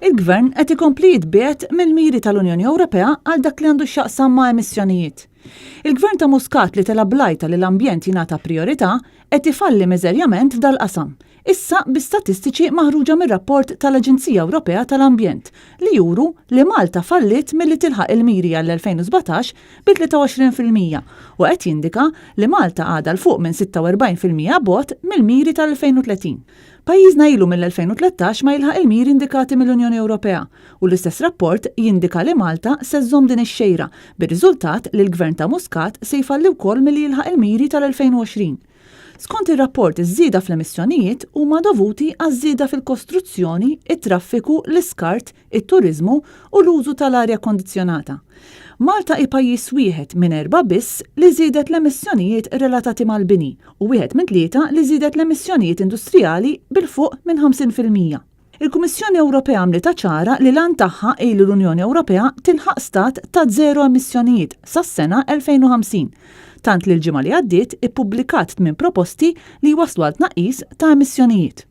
Il-Gvern qed ikompli jitbiegħed mill-miri tal-Unjoni Ewropea għal dak li għandu x'jaqsam ma' emissjonijiet. Il-Gvern ta' Muscat li tela' bl-għajta li l-ambjent jingħata prijorità qed ifalli miżerjament f'dal-qasam, issa bi statistiċi maħruġa mir-rapport tal-Aġenzija Ewropea tal-Ambjent li juru li Malta falliet milli tilħaq il-miri għall-2017 bi 23% u qed jindika li Malta għadha 'l fuq minn 46% bogħod mill-miri tal-2030. Pajjiżna ilu mill-2013 ma jilħaq il-miri indikati mill-Unjoni Ewropea u l-istess rapport jindika li Malta se żżomm din ix-xejra bir-riżultat li l-Gvern ta' Muscat se jfalli wkoll milli jilħaq il-miri tal-2020. Skont ir-rapport iż-żieda fl-emissjonijiet huma dovuti għaż-żieda fil-kostruzzjoni, it-traffiku, l-iskart, it-turiżmu u l-użu tal-arja kondizzjonata. Malta hi pajjiż wieħed minn erbgħa biss li żiedet l-emissjonijiet relatati mal-bini u wieħed minn tlieta li żiedet l-emissjonijiet industrijali bil fuq minn 50%. Il-Kummissjoni Ewropea għamlitha ċara li l-għan tagħha hi li l-Unjoni Ewropea tilħaq stat ta' żero emissjonijiet sas-sena 2050, tant li l-ġimgħa li għaddiet ippubblikat tmien proposti li jwasslu għal tnaqqis ta' emissjonijiet.